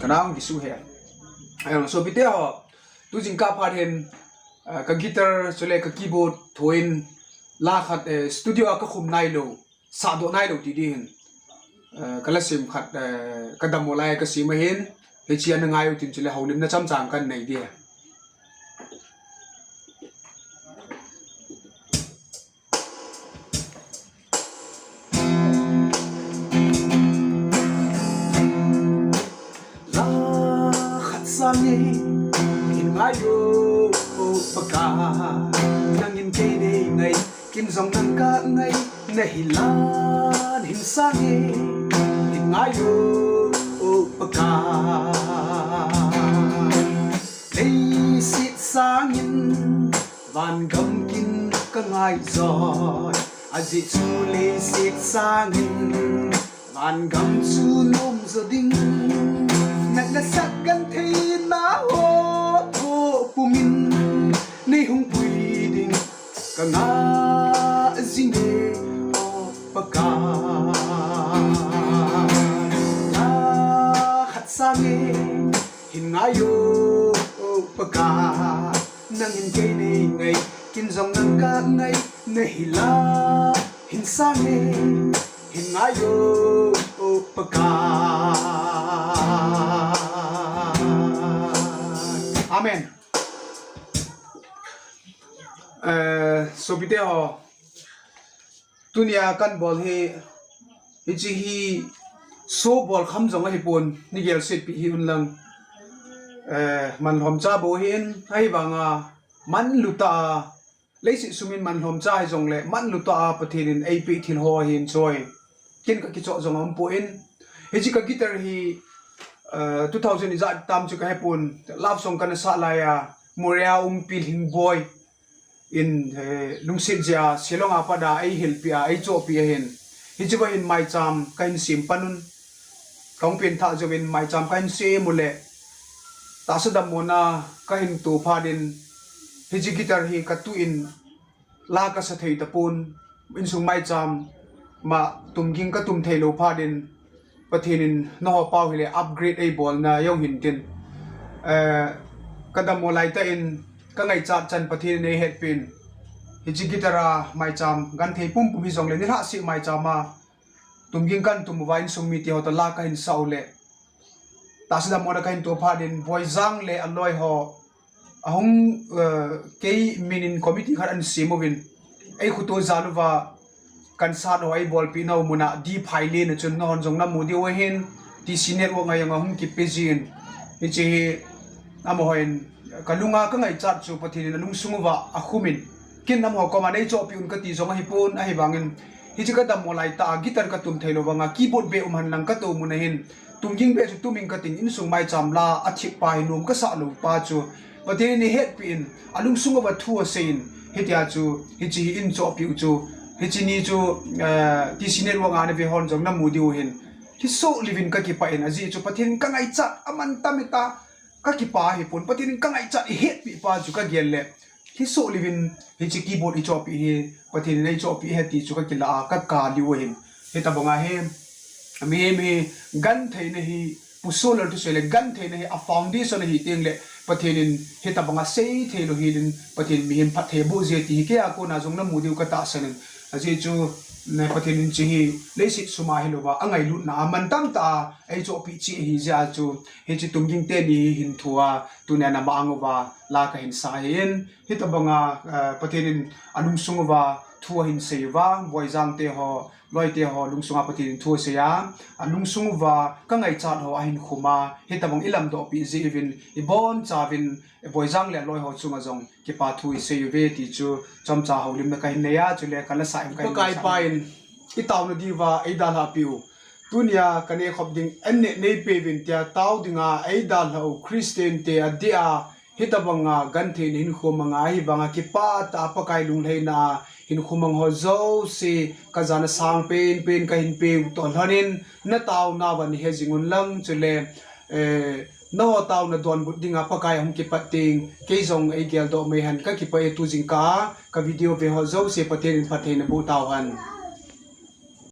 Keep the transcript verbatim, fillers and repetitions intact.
Kanang kisu he. Ayang sopite ho. Tu jingkah phat hin, ah, ka guitar chule ka keyboard thoin la khat, eh, studio a ka khum nailou, sahdoh nailou ti ding hin. Eh, ka la sem khat, eh, ka dammo lai ka sem ahin, hichea na ngai utin chule houlimna chomcha kanei ding. La khat sangin hin ngai o, o Pakai, nangin kei nei ngai, ken jong nang ka ngai, nahi lan hin sangin hin ngai o, o Pakai. Leiset sangin vangam kin ka ngai joi, ajeh chu leiset sangin vangam chu nom jo ding. Natna sah gentheina ho thoh pumin nei hung pui ding ka ngah jing e, o Pakai. La khat sangin hin ngai o, o Pakai, nangin kei nei ngai, ken jong nang ka ngai, nahi lan hin sangin hin ngai o, o Pakai. Amen. Eh, sopite ho, tunia kan bol hi, hiche hi show bol kham jong ahipon, nei gelsetpi hih un lang. Eh, manlhomcha bou ahin, ahivanga manlutah a, leiset sumin manlhomcha hijongle manlutah a Pathen in eipeh thil ho ahin choi. Ken ka kichoh jong aumpon, hiche ka guitar hi, eh, two thousand ijat tam chu ka hepon, love song kana sah laiya, Moreh a um Pi Lhingboi in, eh, lungset jeh a Shillong a pat a eihilpeh a, eichohpeh ahin. Hiche va hin maicham kahin sem pan un. Kahung pengthah jouvin maicham kahin sem uleh, tahsa dammona kahin to phat in, hiche guitar hi katuh in la kasa thei tapon, insung maicham ma tumging katum theilou phat in, Pathen in nangho pau hile upgrade eibolna jong hintin. Eh, ka dammo laitah in ka ngaichat chan Pathen in eihetpeh in, hiche guitar a maicham genthei pumpum hijongle nilhah seh maicham a tumging kahin tum uva, insung mite ho toh la kahin sah uleh, tahsa dammona kahin to phat in Boijang le aloi ho ahung, eh, kei min in committee khat ahin sem uvin, eikhoto jal uva concert ho eibolpeh nau muna D. Phailien a chun nanghon jong namu diu ahin, T C Network a jong ahung kipe jin. Hiche hi amahon ka lunga ka ngaichat chu Pathen in alungsung uva akhumin, ken amaho koma neichohpeh un kati jong ahipon, ahivangin hiche ka dammo laitah a guitar katum theilou vanga keyboard beh um henlang katou muna hin, tumging beh chu tumin kating, insung maicham la athip pa hi nom kasah lou pa chu Pathen in eihetpeh in, alungsung uva thu asei in, hitia chu hiche hi eichohpeh u chu, hiche ni chu, eh, T C Network a nave hon jong namu diu ahin, thisoh liuvin kakipah in, ajeh chu Pathen in ka ngaichat aman tam e ta, kakipah ahipon, Pathen in ka ngaichat eihetpeh pa chu kagel le, thisoh liuvin hiche keyboard eichohpeh hi Pathen in eichohpeh ahi ti chu kakilah a, kakah liu ahin. Hitobanga hi mihem hi gentheina hi, Pu Solar thusei le gentheina hi a foundation ahi tengle, Pathen in hitobanga seithei lou hilin, Pathen in mihem phatthei aboh je ti hi keia kona jong namu diu katahsan in. Ajeh chu, ne, Pathen in hiche hi leiset suma hilouva, angailutna a mantam tah a eichohpeh cheh ahi jeh a chu, hiche tumging teni hin thua, tunia namang uva la kahin sa ahin, hitobanga, eh, Pathen in alungsung uva thu ahin sei uva, Boijang te ho, loite ho lungsunga Pathen in thu asei a, alungsung uva ka ngaichat ho ahin khum a, hitobang ilamdohpeh jeh uvin, ibonchauvin, Boijang le aloi ho chunga jong kipa thu isei uve ti chu chomcha houlimna kahin nei a, chule ka la sah in kahin Pakai pa in itaona diuva eidalhah peh u, tunia kaneh khop ding anneh neipeuvin tia tao dinga eidalhah u Christian te adeh a, hitobanga gentheina hinkho manga, hivanga kipah tah a Pakai lunglhaina a hinkho mang ho jouse, kajana sang penpen kahin peh u toh lhonin, nataonauva neihe jing un lang, chule, eh, nangho taona donbut dinga Pakai ahung kipat teng, kei jong eigeldoh mai hen, kakipah e. Tu jingkah a ka video ve ho jouse Pathen in phatthei naboh tauhen.